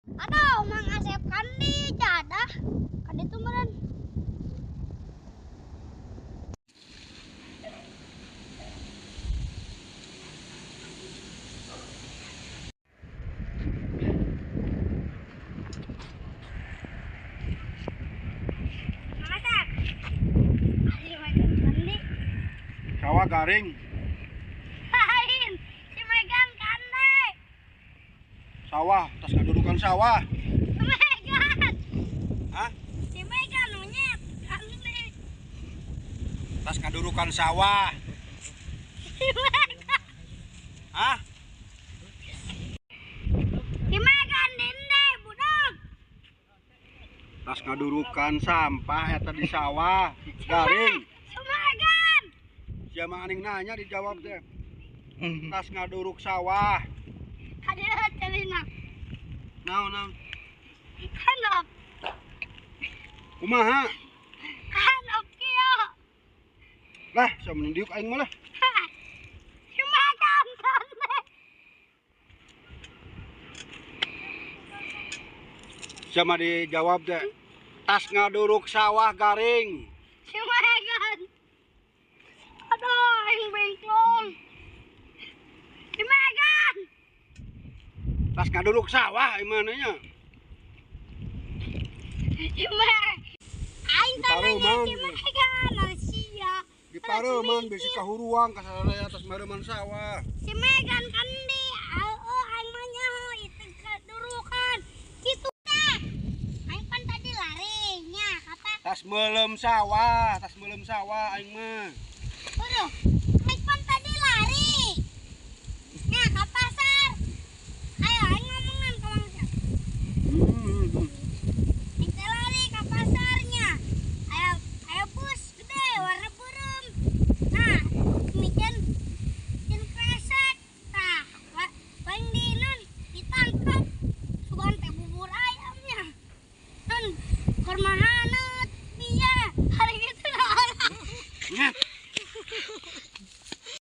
Aduh, Mang Asep kandi cadah. Kan itu meureun. Mang Asep. Ayo megang kandi. Sawah garing. Lain, si megang kandi. Sawah, tas ngadudukan sawah. Si megang. Hah? Si megang monyet kandi. Tas ngadurukan sawah. Si megang. Hah? Si megang dende budak. Tas ngadurukan sampah eta di sawah. Garing. Si megang. Sia mah aning nanya dijawab teh. Tas ngaduruk sawah. Kadieu celina. Naon naon? Kanop. Kumaha? Kanop kieu. Lah, sia mending diuk aing mah lah. Si megang kandi. Sia mah dijawab teh. Tas ngaduruk sawah garing. Si megang. Aduh, aing bengklong. Si megang. Tas ngaduruk sawah imana nya? Si megang. Aing Di teh nanya Paruman. si megang sia. Di Pareman bisi kahuruang ka saraya atas mareman sawah. Si Megan kandi, oh aing mah nyaho itu kedurukan. Kitu teh. Aing pan tadi lari nya kata, Tas melem sawah aing mah. "Waduh, aing pan tadi lari." Nya ka pasar. Ayo aing ngomongan ka Mang Siap. Aing teh lari ka pasarnya. Aya aya bus gede warna beureum. Nah, miceun miceun kresek. Tah, paling di non ditangkap. Sugan teh bubur ayamnya. Non keur mahanan.